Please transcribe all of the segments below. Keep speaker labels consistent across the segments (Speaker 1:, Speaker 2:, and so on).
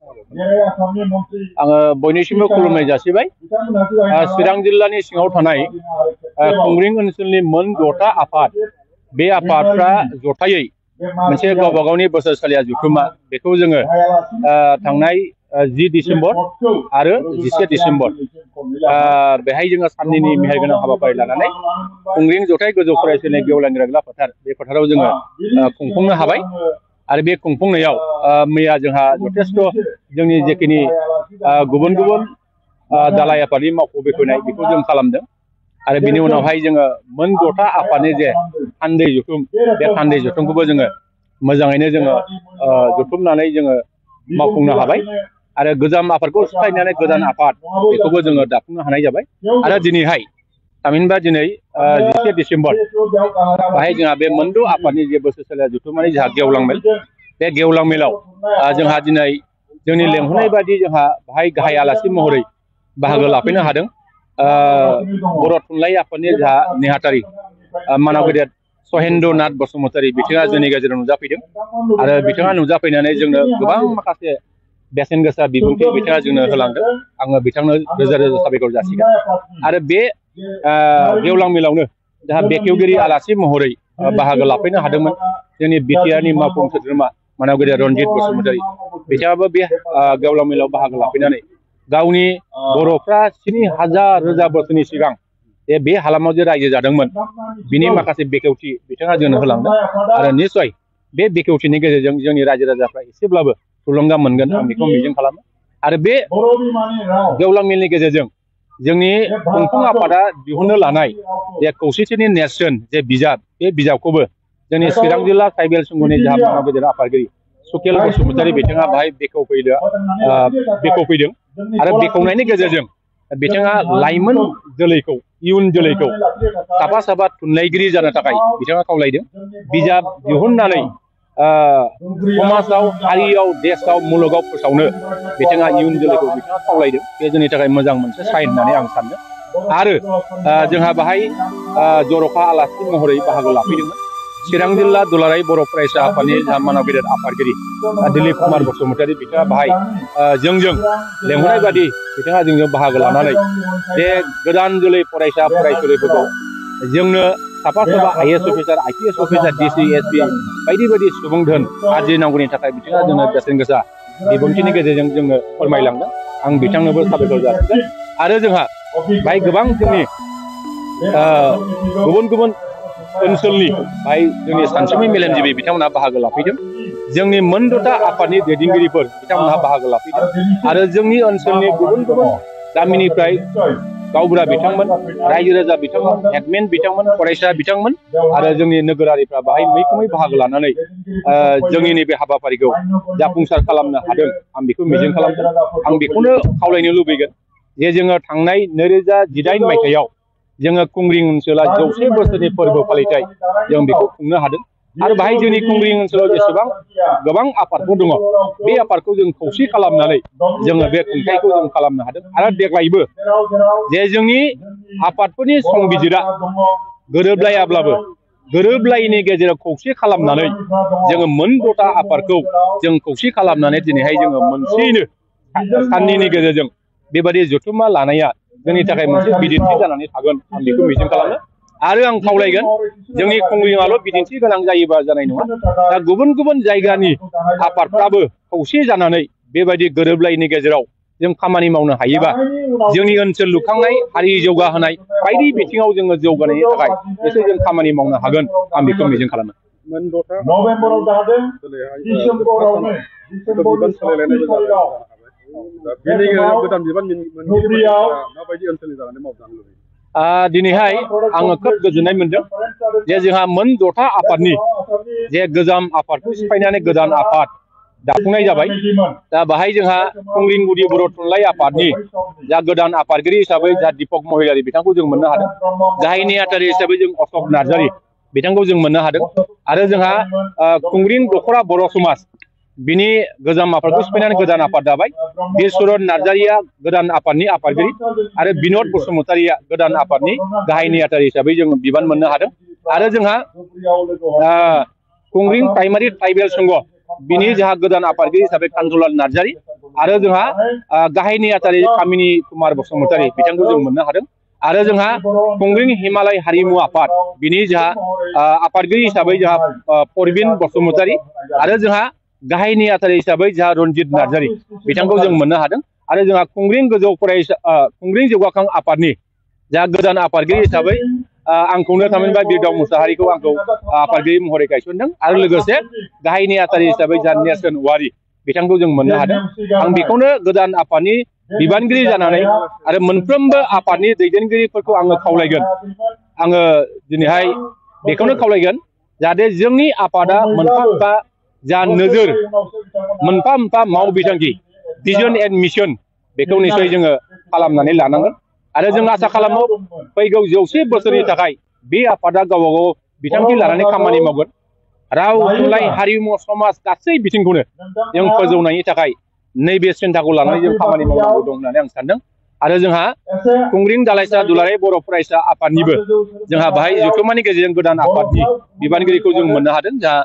Speaker 1: आङो बयनिसिमबो खुलुमनाय जासिबाय। चिरां जिल्लानि सिङाव थानाय कुंग्रिं ओनसोलनि मोन 6टा आफाद, बे आफादफ्रा जथायै मोनसे गावबा गावनि बोसोरसालिया जथुमा, बेखौ जोङो थांनाय 10 डिसेम्बर आरो 11 डिसेम्बर बेहाय जोङो साननैनि मेहेरगोनां हाबाफारि लानानै कुंग्रिं जथाय गोजौ फरायसालिनि गेवलां गेलेग्रा फोथार, बे फोथाराव जोङो खुंफुंनो हाबाय। आरो बे खुंफुंनायाव मैया जोंहा जथेस्थ' जोंनि जेखिनि गुबुन गुबुन दालाइ आफादनि मावख' बेखेवनाय बेखौ जों खालामदों। आरो बिनि उनावहाय जोङो मोन 6टा आफादनि जे थान्दै जथुम, बे थान्दै जथुमखौबो जोङो मोजाङैनो जोङो जथुमनानै जोङो मावफुंनो हाबाय। आरो गोजाम आफादखौ सिफायनानै गोदान आफाद बेखौबो जोङो दाफुंनो हानाय जाबाय। आरो दिनैहाय थामहिनबा दिनै 11 डिसेम्बर बाहाय जोंहा बे मोनद' आफादनि जे बोसोरसालिया जथुमानि जोंहा गेवलां मेल, बे गेवलां मेलाव जोंहा दिनै जोंनि लेंहरनाय बायदि जोंहा बाहाय गाहाय आलासि महरै बाहागो लाफैनो हादों। बर' थुनलाइ आफादनि जोंहा नेहाथारि मानाव गेदेर सहेन्द्र नाथ बसुमतारी बिथाङा जोंनि गेजेराव नुजाफैदों। आरो बिथाङा नुजाफैनानै जोंनो गोबां माखासे बेसेन गोसा बिबुंथि बिथाङा जोंनो होलांदों। आङो बिथांनो रोजा रोजा साबायखर जासिगोन। आरो बे गेवलां मेलावनो जोंहा बेखेवगिरि आलासि महरै बाहागो लाफैनो हादोंमोन जोंनि बिटिआरनि मावफुं सोद्रोमा मानाव गेदेर रनजित बसुमतारी बिथाङाबो बे गेवलां मेलाव बाहागो लाफैनानै गावनि बर'फ्रा 7000 रोजा बोसोरनि सिगां बे हालामाव जे रायजो जादोंमोन बिनि माखासे बेखेवथि बिथाङा जोंनो होलांदों। आरो निस्सय बे बेखेवथिनि गेजेरजों जोंनि रायजो राजाफ्रा एसेब्लाबो थुलुंगा मोनगोन, आं बेखौ मिजिं खालामो। आरो बे गेवलां मेलनि गेजेरजों जोंनि खुंफुं आफादा दिहुननो लानाय जे खौसेथिनि नेरसोन जे बिजाब, बे बिजाबखौबो जोंनि चिरां जिल्ला ट्राइबेल संघनि जोंहा मानाव गेदेर आफादगिरि सुकेल बसुमतारी बिथाङा बाहाय बेखेवफैदों। आरो बेखेवनायनि गेजेरजों बिथाङा लाइमोन जोलैखौ, इयुन जोलैखौ साफा साफा थुनलाइगिरि जानो थाखाय बिथाङा खावलायदों। बिजाब दिहुननानै समाजाव, हारियाव, देशआव, मुलुगाव फोसावनो बिथाङा इयुन जोलैखौ बिथाङा खावलायदों। बे जोंनि थाखाय मोजां मोनसे साइन होननानै आं सानो। आरो जोंहा बाहाय जर'खा आलासि महरै बाहागो लाफैदोंमोन चिरां जिल्ला दुलाराय बर' फरायसा आफादनि मानाव गेदेर आफादगिरि दिलीप कुमार बसुमतारी बिथाङा बाहाय जोंजों लेंहरनाय बादि बिथाङा जोंजों बाहागो लानानै जे गोदान जोलै फरायसा फरायसुलिफोरखौ जोंनो साफा साफा IAS officer, IPS officer, DC, SP बायदि बायदि सुबुं धोन आरजिनांगौनि थाखाय बिथाङा जोंनो बेसेन गोसा बिबुंथिनि गेजेरजों जोंनो फोरमायलांदों। आं बिथांनोबो साबायखर जासिगोन। आरो जोंहा बाहाय गोबां जोंनि गुबुन गुबुन ओनसोलनि बाहाय जोंनि सानसुमै मेलेमजिबि बिथांमोनहा बाहागो लाफैदों। जोंनि मोन 6टा आफादनि दैदेनगिरिफोर बिथांमोनहा बाहागो लाफैदों। आरो जोंनि ओनसोलनि गुबुन गुबुन गामिनिफ्राय गावबुरा बिथांमोन, रायजो राजा बिथांमोन, हेडमेन बिथांमोन, फरायसा बिथांमोन आरो जोंनि नोगोरारिफ्रा बाहाय मैखोमै बाहागो लानानै जोंनि नैबे हाबाफारिखौ जाफुंसार खालामनो हादों। आं बेखौ मिजिं खालामदों। आं बेखौनो खावलायनो लुबैगोन जे जोङो थांनाय 2018 मायथाइयाव जोङो कुंग्रिं ओनसोला 100 बोसोरनि फोरबो फालिथाय जों बेखौ खुंनो हादों। आरो बाहाय जोंनि कुंग्रिं ओनसोलाव जेसेबां गोबां आफादफोर दङ, बे आफादखौ जों खौसे खालामनानै जोङो बे खुंथायखौ जों खालामनो हादों। आरो देग्लायबो जे जोंनि आफादफोरनि संबिजिरा गोरोबलायाब्लाबो गोरोबलायैनि गेजेराव खौसे खालामनानै जोङो मोन 6टा आफादखौ जों खौसे खालामनानै दिनैहाय जोङो मोनसेयैनो साननैनि गेजेरजों बेबादि जथुम्मा लानाया जोंनि थाखाय मोनसे बिदिन्थि जानानै थागोन, आं बेखौ मिजिं खालामो। आरो आं खावलायगोन जोंनि कुंग्रिङाल' बिदिन्थि गोनां जायोबा जानाय नङा। दा गुबुन गुबुन जायगानि आफादफ्राबो खौसे जानानै बेबायदि गोरोबलायैनि गेजेराव जों खामानि मावनो हायोबा जोंनि ओनसोल लुखांनाय, हारि जौगाहोनाय बायदि बिथिङाव जोङो जौगानायनि थाखाय एसे जों खामानि मावनो हागोन, आं बेखौ मिजिं खालामो।
Speaker 2: नभेम्बराव जादों, डिसेम्बरावनो डिसेम्बरनि सालायलायनायबो जादों। बेनि गोदान बिबान मोनगिरिफोरा माबायदि ओनसोलनि जानानै मावजानो लुबैयो?
Speaker 1: दिनैहाय आङो खोब गोजोननाय मोनदों जे जोंहा मोन 6टा आफादनि जे गोजाम आफादखौ सिफायनानै गोदान आफाद दाफुंनाय जाबाय। दा बाहाय जोंहा कुंग्रिं गुदि बर' थुनलाइ आफादनि जा गोदान आफादगिरि हिसाबै जा दीपक महिलारि बिथांखौ जों मोननो हादों। गाहाय नेहाथारि हिसाबै जों अशक नार्जारी बिथांखौ जों मोननो हादों। आरो जोंहा कुंग्रिं दख'रा बर' समाज बिनि गोजाम आफादखौ सिफायनानै गोदान आफाद दाबाय। बिरचरन नार्जारिया गोदान आफादनि आफादगिरि आरो बिनद बसुमतारीया गोदान आफादनि गाहाय नेहाथारि हिसाबै जों बिबान मोननो हादों। आरो जोंहा कुंग्रिं प्राइमारि ट्राइबेल संघ बिनि जोंहा गोदान आफादगिरि हिसाबै कान्थलाल नार्जारी आरो जोंहा गाहाय नेहाथारि कामिनी कुमार बसुमतारी बिथांखौ जों मोननो हादों आरो जोंहा खुंग्रिं हिमालय हारिमु आफाद बिनि जोंहा आफादगिरि हिसाबै जोंहा परबिन बसुमतारी आरो जोंहा गाहाय नेहाथारि हिसाबै जोंहा रनजित नार्जारी बिथांखौ जों मोननो हादों आरो जोंहा खुंग्रिं गोजौ फरायसा खुंग्रिं जौगाखां आफादनि जा गोदान आफादगिरि हिसाबै आंखौनो थामहिनबा बिरदाव मुसाहारिखौ आंखौ आफादगिरि महरै गायसनदों आरो लोगोसे गाहाय नेहाथारि हिसाबै जा नेरसोन औवारी बिथांखौ जों मोननो हादों आं बेखौनो गोदान आफादनि बिबानगिरि जानानै आरो मोनफ्रोमबो आफादनि दैदेनगिरिफोरखौ आङो खावलायगोन आङो दिनैहाय बेखौनो खावलायगोन जाहाथे जोंनि आफादा मोनफा मोनफा जा नोजोर मोनफा मोनफा मावबिथांखि भिजन एन्ड मिशन बेखौ निश्चय जोङो खालामनानै लानांगोन आरो जों आसा खालामो फैगौ 100 बोसोरनि थाखाय बे आफादा गावबा गाव बिथांखि लानानै खामानि मावगोन राव थुनलाइ हारिमु समाज गासै बिथिंखौनो जों फोजौनायनि थाखाय नैबे सिन्थाखौ लानानै जों खामानि मावनांगौ दं होननानै आं सानदों आरो जोंहा खुंग्रिं दालाइसा दुलाराय बर' फरायसा आफादनिबो जोंहा बाहाय जथुम्मानि गेजेरजों गोदान आफादनि बिबानगिरिखौ जों मोननो हादों जोंहा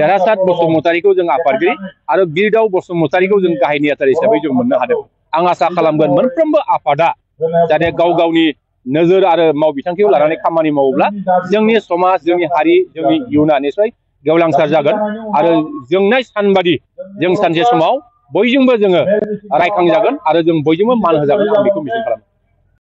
Speaker 1: देरहासात बसुमतारीखौ जों आफादगिरि आरो बिरदाव बसुमतारीखौ जों गाहाय नेहाथारि हिसाबै जों मोननो हादों आं आसा खालामगोन मोनफ्रोमबो आफादा जाहाथे गाव गावनि नोजोर आरो मावबिथांखिखौ लानानै खामानि मावोब्ला जोंनि समाज जोंनि हारि जोंनि इयुना निश्चय गेवलांसार जागोन आरो जोंनाय सानबादि जों सानसे समाव बयजोंबो जोङो रायखांजागोन आरो जों बयजोंबो मान होजागोन आं बेखौ मिजिं खालामो